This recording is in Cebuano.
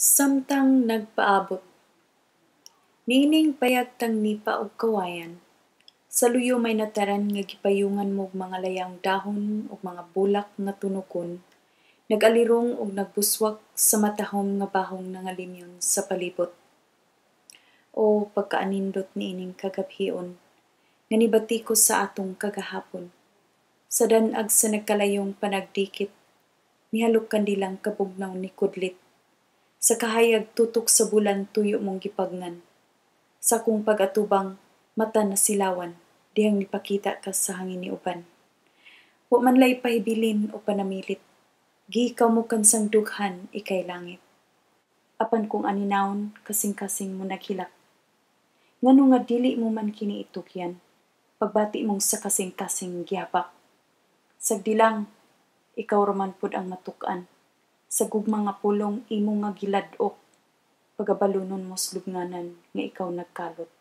Samtang nagpaabot. Niining payag tang nipa og kawayan, sa luyo may nataran nga gipayungan mo og mga layang dahon ug mga bulak nga tunokon, nag-alirong ug nagbuswak sa matahom nga bahong nangalimyon sa palibot. O pagkaanindot niining kagabhion, nga nibati ko sa atong kagahapon. Sa dan-ag sa nagkalayong panagdikit, nihalok kandilang kabugnaw ni kudlit. Sa kahayag tutok sa bulan tuyo mong gipagngan. Sa akong pag-atubang, mata nasilawan, dihang nipakita ka sa hangin ni uban. Wa man lay pahibilin o panamilit, gihikaw mo kansang dughan ikay langit. Apan kung aninawon, kasing-kasing mo naghilak. Ngano nga dili mo man kini itugyan, pagbati mong sa kasing-kasing gihabak. Sagdi lang, ikaw ra man pud ang matuk-an. Sa gugma nga pulong imo nga gilad-ok, pagabalunon mo sa lubnganan nga ikaw nagkalot.